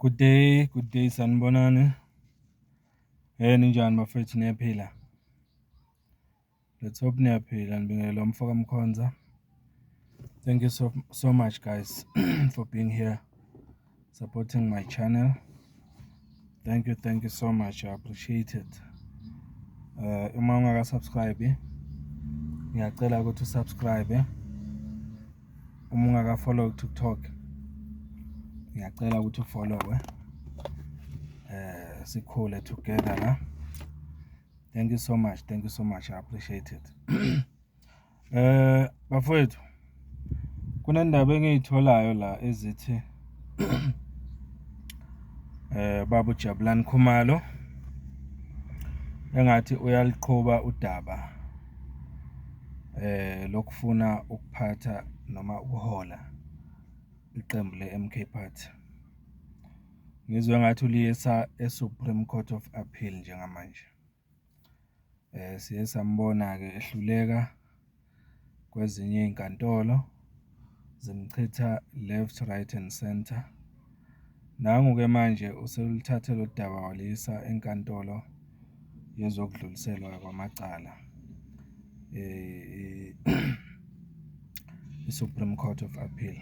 Good day, good day, sanibonani. Ninjani bafethu, niyaphila? Let's hope niyaphila. Ngibingelela umfoka Mkhonza. Thank you so so much, guys, for being here, supporting my channel. Thank you, thank you so much. I appreciate it. Uma ungaka subscribe, ngiyacela ukuthi usubscribe. Uma ungaka follow TikTok, ngiyacela ukuthi ufollowe. Sikhule together la. Thank you so much, thank you so much. I appreciate it. Bafowethu, kunendaba engiyitholayo la ezithi baba uJabulani Khumalo engathi uyaliqhuba udaba lokufuna ukuphatha noma ukuhola iqembu le-M_K Party. Ngizwe ngathi uliyisa e-Supreme Court of Appeal njengamanje. Siye sambona-ke ehluleka kwezinye iy'nkantolo, zimchitha left, right and centre. Nangu-ke manje useluthathe lolu daba waluyisa enkantolo yezokudluliselwa kwamacala, i-Supreme Court of Appeal.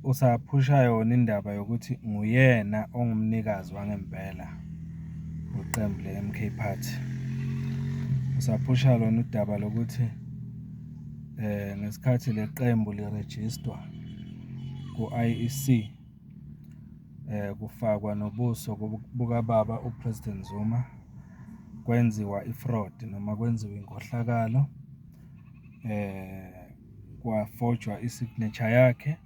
Usaphusha yona indaba yokuthi nguyena ongumnikazi wangempela weqembu le-M_K Party. Usaphusha lona udaba lokuthi ngesikhathi le qembu lirejistwa ku-I_E_C, kufakwa nobuso bukababa u-President Zuma, kwenziwa i-fraud noma kwenziwa inkohlakalo, kwafojwa i-signature yakhe,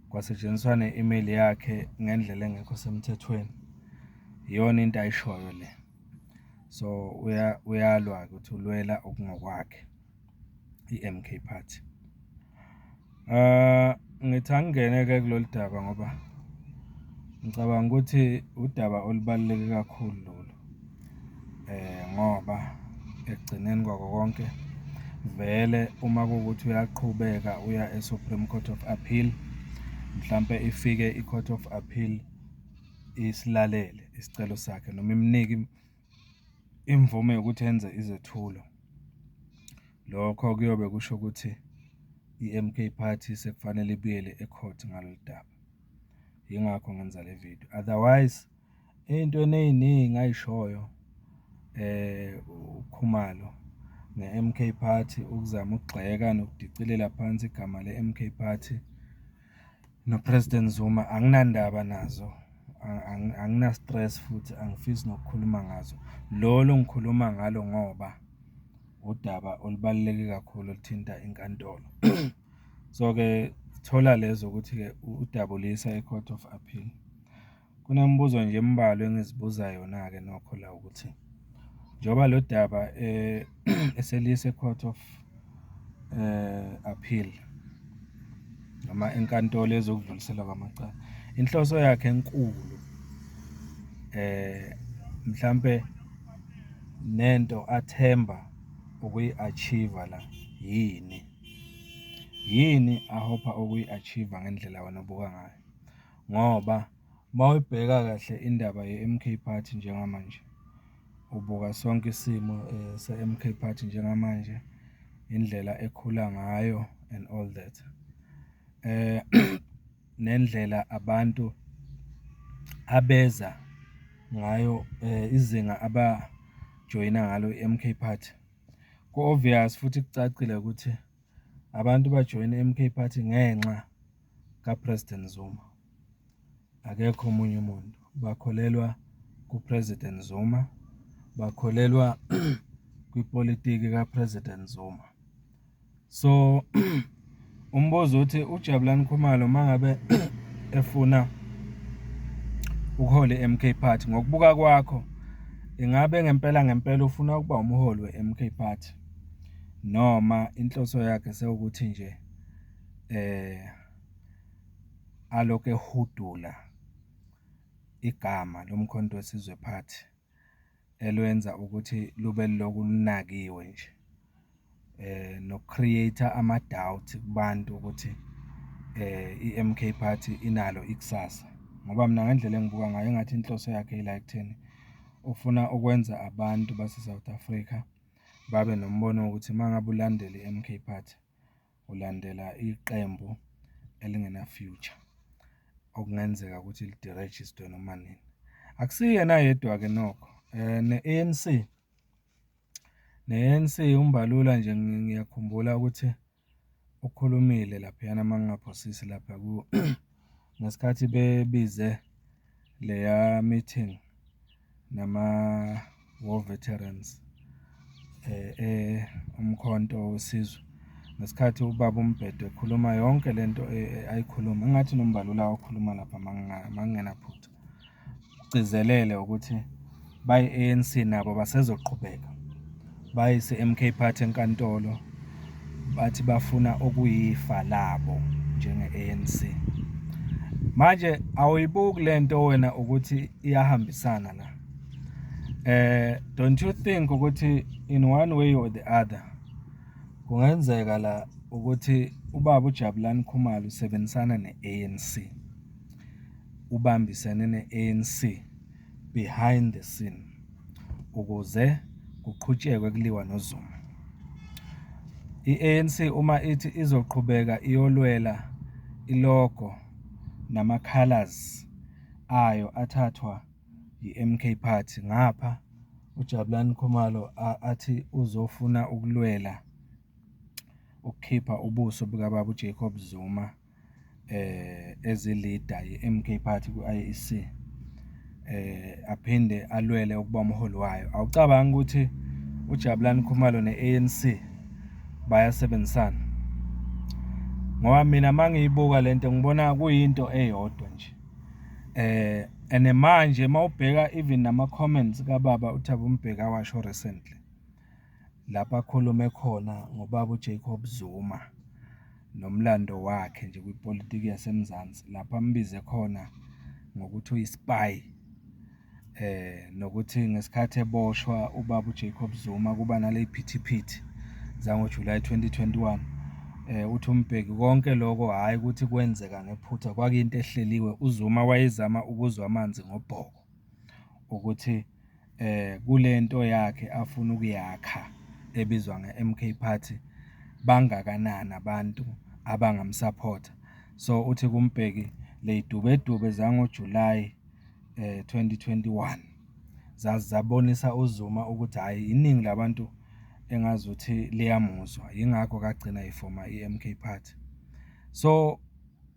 kwasetshenziswa ne-email yakhe ngendlela engekho semthethweni. Iyona into ayishoyo le. So, uyalwa-ke ukuthi ulwela okungokwakhe, i-M_K Party. Ngithi angingene-ke kulolu daba ngoba ngicabanga ukuthi udaba olubaluleke kakhulu lolu, ngoba ekugcineni kwako konke vele uma kuwukuthi uyaqhubeka uya e-Supreme Court of Appeal, mhlampe ifike i-Court of Appeal isilalele isicelo sakhe noma imnike imvume yokuthi enze izethulo. Lokho kuyobe kusho ukuthi i-M_K Party sekufanele ibuyele e-court ngalolu daba. Yingakho ngenza le video. Otherwise, ey'ntweni ey'ningi ay'shoyo uKhumalo nge-M_K Party, ukuzama ukugxeka nokudicilela phansi igama le-M_K Party no-President Zuma, anginandaba nazo, angina-stress futhi angifisi nokukhuluma ngazo. Lolu ngikhuluma ngalo ngoba udaba olubaluleke kakhulu oluthinta inkantolo. So-ke, thola lezo ukuthi-ke udaba uluyisa e-Court of Appeal. Kunemibuzo nje embalwa engizibuza yona-ke nokho la ukuthi, njengoba lo daba eseliyisa e-Court of Appeal noma enkantolo yezokudluliselwa kwamacala, inhloso yakhe enkulu mhlampe nento athemba ukuyi-achieve-a la yini? Yini ahopha ukuyi-achieve-a ngendlela wena obuka ngayo? Ngoba uma uyibheka kahle indaba ye-M_K Party njengamanje, ubuka sonke isimo se-M_K Party njengamanje, indlela ekhula ngayo and all that. Nendlela abantu abeza ngayo, izinga abajoyina ngalo i-M_K Party. Ku-obvious futhi kucacile ukuthi abantu bajoyina i-M_K Party ngenxa ka-President Zuma, akekho omunye umuntu. Bakholelwa ku-President Zuma, bakholelwa kwipolitiki ka-President Zuma. So, umbuzo uthi, uJabulani Khumalo uma ngabe efuna ukuhola i-M_K Party, ngokubuka kwakho, ingabe ngempela ngempela ufuna ukuba umholi we-M_K Party noma inhloso yakhe sewukuthi nje alokhu ehudula igama loMkhonto weSizwe Party, elwenza ukuthi lube liloku lunakiwe nje, noku-create-a ama-doubt kubantu ukuthi i-M_K Party inalo ikusasa. Ngoba mina ngendlela engibuka ngayo engathi inhloso yakhe ila ekutheni, ufuna ukwenza abantu base-South Africa babe nombono wokuthi uma ngabe ulandela i-M_K Party, ulandela iqembu elingena-future, okungenzeka ukuthi lidirejistwe noma nini. Akusiyena yedwa-ke nokho, ne-ANC, ne-ANC uMbalula nje ngiyakhumbula ukuthi ukhulumile laphayana uma ngingaphosisi lapha ngesikhathi bebize leya meeting nama-war veterans, uMkhonto weSizwe. Ngesikhathi ubaba uMbhede ekhuluma yonke lento ayikhuluma, engathi noMbalula wakhuluma lapha uma ngingenaphutha. Ugcizelele ukuthi bayi-ANC nabo basezoqhubeka bayise i-M_K Party enkantolo, bathi bafuna okuyifa labo njenge-ANC. Manje awuyibuki lento wena ukuthi iyahambisana la? Don't you think ukuthi in one way or the other kungenzeka la ukuthi ubaba uJabulani Khumalo usebenzisana ne-ANC, ubambisene ne-ANC behind the scene ukuze kuqhutshekwe kuliwa noZuma? I-A_N_C uma ithi izoqhubeka iyolwela i-logo nama-colours ayo athathwa i-M_K Party, ngapha uJabulani Khumalo athi uzofuna ukulwela ukukhipha ubuso bukababa uJacob Zuma as i-leader ye-M_K Party ku-I_E_C, aphinde alwele ukuba umholi wayo. Awucabangi ukuthi uJabulani Khumalo ne-A_N_C bayasebenzisana? Ngoba mina uma ngiyibuka lento ngibona kuyinto eyodwa nje. And manje uma ubheka even nama-comments kababa uThabo Mbeki awasho recently, lapho akhulume khona ngobaba uJacob Zuma nomlando wakhe nje kwipolitiki yaseMzansi, lapho ambize khona ngokuthi uyi-spy, nokuthi ngesikhathi eboshwa ubaba uJacob Zuma kuba naley'phithiphithi zango-July 2021. Uthi uMbeki konke loko hhayi ukuthi kwenzeka ngephutha, kwakuyinto ehleliwe, uZuma wayezama ukuzwa amanzi ngobhoko ukuthi kule nto yakhe afuna ukuyakha ebizwa nge-M_K Party, bangakanani abantu abangamsaphotha. So, uthi kuMbeki ley'dubedube zango-July 2021, zabonisa uZuma ukuthi hhayi, iningi labantu engazuthi liyamuzwa, yingakho kagcina efoma i-M_K Party. So,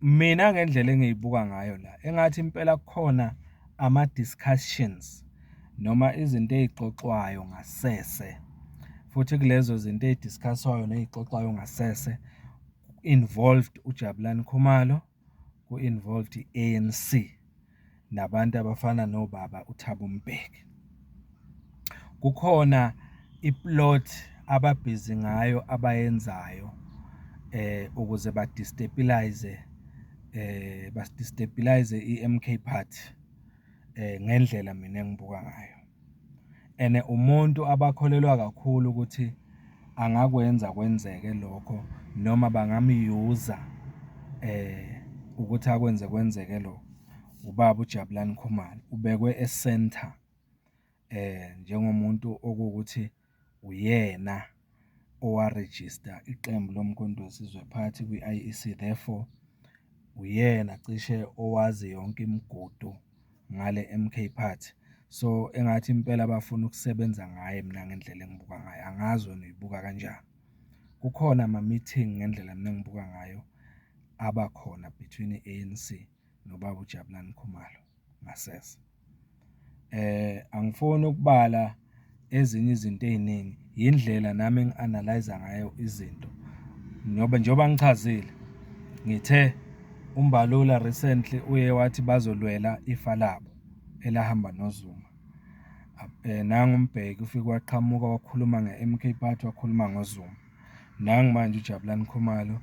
mina ngendlela engiyibuka ngayo la, engathi impela kukhona ama-discussions noma izinto ey'xoxwayo ngasese, futhi kulezo zinto ey'diskhaswayo ney'xoxwayo ngasese, ku-involved uJabulani Khumalo, ku-involved i-A_N_C, nabantu abafana nobaba uThabo Mbeki. Kukhona i-plot ababhizi ngayo abayenzayo ukuze ba-destabilise, ba-destabilise i-M_K Party ngendlela mina engibuka ngayo. And umuntu abakholelwa kakhulu ukuthi angakwenza kwenzeke lokho, noma bangamyuza ukuthi akwenze kwenzeke lokho, ubaba uJabulani Khumalo, ubekwe e-centre njengomuntu okuwukuthi uyena owarejista iqembu loMkhonto weSizwe Party kwi-I_E_C, therefore, uyena cishe owazi yonke imigudu ngale M_K Party. So, engathi impela bafuna ukusebenza ngaye mina ngendlela engibuka ngayo, angazi wena uyibuka kanjani. Kukhona ama-meeting ngendlela mina engibuka ngayo abakhona between i-A_N_C nobaba uJabulani Khumalo ngasese. Angifuni ukubala ezinye izinto ey'ningi, yindlela nami engi-analyse-a ngayo izinto, ngoba njengoba ngichazile, ngithe uMbalula recently uye wathi bazolwela ifa labo elahamba noZuma. Nangu uMbeki ufike waqhamuka wakhuluma nge-M_K Party, wakhuluma ngoZuma. Nangu manje uJabulani Khumalo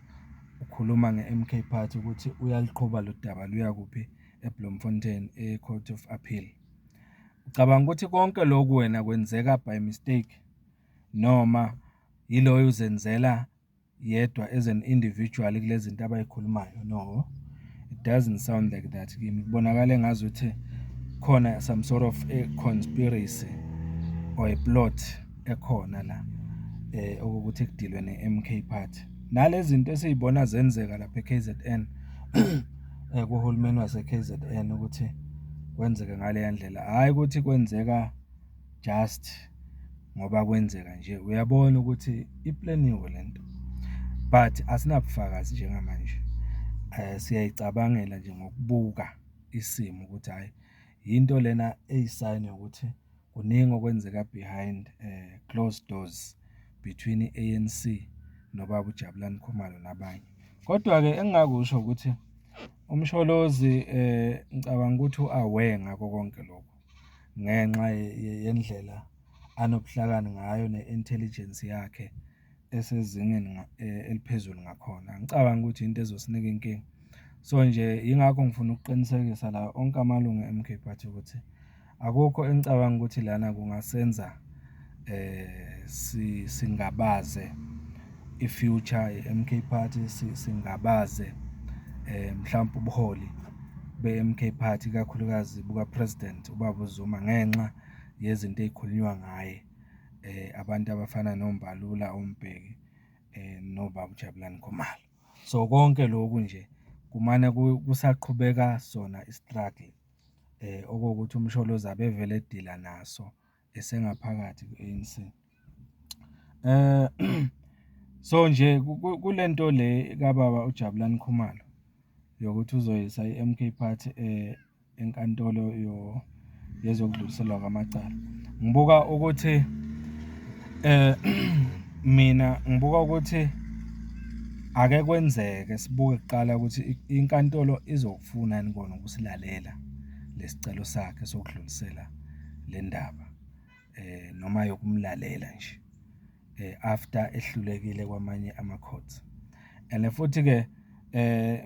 ukhuluma nge-M_K Party ukuthi uyaluqhuba lo daba luya kuphi, eBloemfontein, e-Court of Appeal. Ucabanga ukuthi konke lokhu wena kwenzeka by mistake, noma yiloyo uzenzela yedwa as an individual kule zinto abayikhulumayo. No, it doesn't sound like that kimi. Kubonakala engazuthi khona some sort of a conspiracy or a plot ekhona la, okuwukuthi kudilwe ne-M_K Party. Nale zinto esiyibona zenzeka lapha e-K_Z_N, kuhulumeni wase-K_Z_N ukuthi kwenzeke ngaleya ndlela, hhayi ukuthi kwenzeka just ngoba kwenzeka nje, uyabona ukuthi ipleniwe lento, but asinabufakazi njengamanje. Siyayicabangela nje ngokubuka isimo ukuthi hhayi, yinto lena eyisayini yokuthi kuningi okwenzeka behind closed doors between i-ANC nobaba uJabulani Khumalo nabanye. Kodwa-ke engingakusho ukuthi uMsholozi ngicabanga ukuthi u-aware ngakho konke lokhu, ngenxa yendlela anobuhlakani ngayo ne-intelligence yakhe esezingeni eliphezulu ngakhona. Angicabangi ukuthi into ezosinika inkinga. So nje, yingakho ngifuna ukuqinisekisa la onke amalungu e-M_K Party ukuthi akukho engicabanga ukuthi lana kungasenza singabaze i-future ye-M_K Party, singabaze mhlampe ubuholi be-M_K Party, ikakhulukazi buka-President, ubaba uZuma, ngenxa yezinto eyikhulunywa ngaye abantu abafana noMbalula, oMbeki, nobaba uJabulani Khumalo. So, konke lokhu nje kumane kusaqhubeka sona i-struggle okuwukuthi uMsholozi abevele edila naso esengaphakathi kwi-ANC. So nje, kule nto le kababa uJabulani Khumalo yokuthi uzoyisa i-M_K Party enkantolo yezokudluliselwa kwamacala, ngibuka ukuthi mina ngibuka ukuthi ake kwenzeke sibuke kuqala ukuthi inkantolo izokufuna yini kona ukusilalela le sicelo sakhe sokudlulisela le ndaba, noma yokumlalela nje after ehlulekile kwamanye ama-courts. And futhi-ke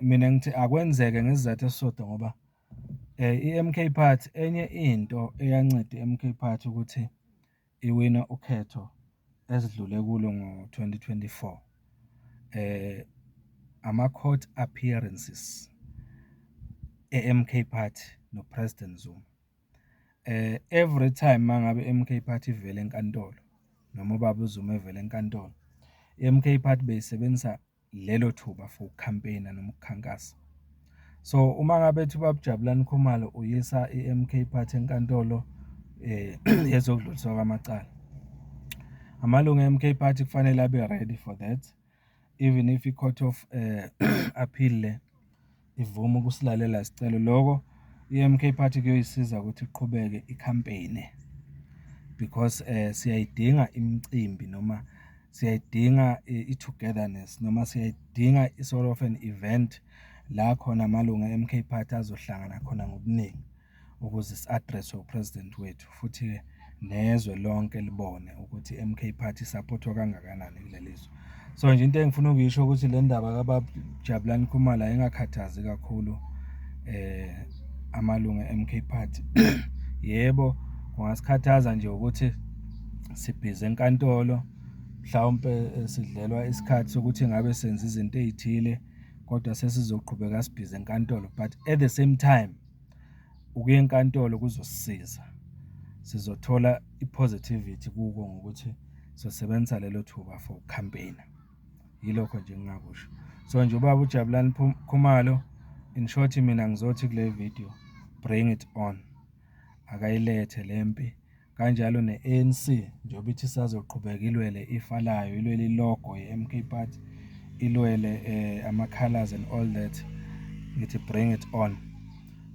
mina ngithi akwenzeke ngesizathu esisodwa ngoba i-M_K Party, enye into eyanceda i-M_K Party ukuthi iwine ukhetho esidlule kulo ngo-2024, ama-court appearances e-M_K Party no-President Zuma. Every time uma ngabe i-M_K Party ivele enkantolo noma ubaba uZuma evele enkantolo, i-M_K Party beyisebenzisa lelo thuba for ukukhampeyina noma ukukhankasa. So, uma ngabe ethi ubaba uJabulani Khumalo uyisa i-M_K Party enkantolo yezokudluliswa kwamacala, amalungu e-M_K Party kufanele abe ready for that, even if i-court of appeal le ivuma ukusilalela isicelo. Loko i-M_K Party kuyoyisiza ukuthi iqhubeke ikhampeyine because siyayidinga imicimbi noma siyayidinga i-togetherness, noma siyayidinga i-sort of an event la khona amalunga e-M_K Party azohlangana khona ngobuningi ukuze si-address-we u-president wethu, futhi-ke nezwe lonke libone ukuthi i-M_K Party isaphothwa kangakanani kuleli zwe. So nje into engifuna ukuyisho ukuthi le ndaba kababa Jabulani Khumalo ayingakhathazi kakhulu amalunga e-M_K Party. Yebo, kungasikhathaza nje ukuthi sibhizi enkantolo, mhlawumpe sidlelwa isikhathi sokuthi ngabe senza izinto eyithile, kodwa sesizoqhubeka sibhizi enkantolo, but at the same time, ukuya enkantolo kuzosisiza. Sizothola i-positivity kuko ngokuthi sizosebenzisa lelo thuba for ukukhampeyina. Yilokho nje engingakusho. So nje ubaba uJabulani Khumalo, in short, mina ngizothi kule video, bring it on. Akayilethe le mpi. Kanjalo ne-A_N_C, njengoba ithi isazoqhubeka ilwele ifa layo, ilwele i-logo ye-M_K Party, ilwele ama-colours and all that, ngithi bring it on.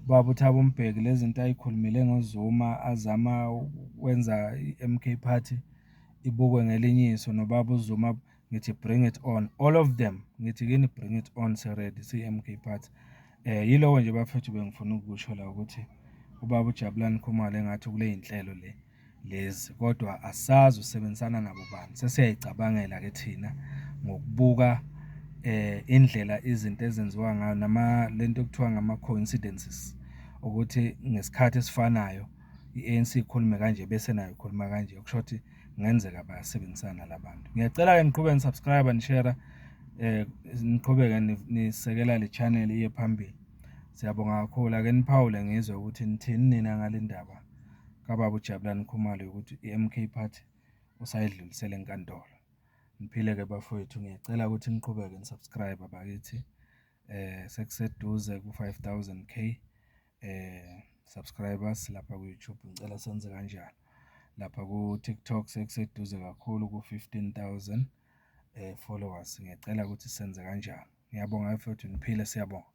Ubaba uThabo Mbeki, le zinto ayikhulumile ngoZuma, azama ukwenza i-M_K Party ibukwe ngelinye iso, nobaba uZuma, ngithi bring it on. All of them, ngithi kini bring it on, si-ready siyi-M_K Party. Yiloko nje bafethu bengifuna ukukusho la ukuthi ubaba uJabulani Khumalo engathi kule y'nhlelo le lezi, kodwa asazi usebenzisana nabo bani. Sesiyayicabangela-ke thina ngokubuka indlela izinto ezenziwa ngayo, nama le nto ekuthiwa ngama-coincidences, ukuthi ngesikhathi esifanayo i-A_N_C ikhulume kanje bese nayo ikhuluma kanje, kusho ukuthi kungenzeka bayasebenzisana la bantu. Ngiyacela-ke niqhubeke ni-subscribe-a, ni-share-a. Niqhubeke nisekela le channel iye phambili. Siyabonga kakhulu. Ake niphawule ngizwe ukuthi nithini nina ngale ndaba kababa uJabulani Khumalo yokuthi i-M_K Party usayidlulisele enkantolo. Niphile-ke bafowethu, ngiyacela ukuthi niqhubeke ni-subscribe-e bakithi. Sekuseduze ku-five thousand K subscribers lapha ku-YouTube, ngicela senze kanjalo. Lapha ku-TikTok sekuseduze kakhulu ku-15 thousand followers, ngiyacela ukuthi senze kanjalo. Ngiyabonga bafowethu, niphile, siyabonga.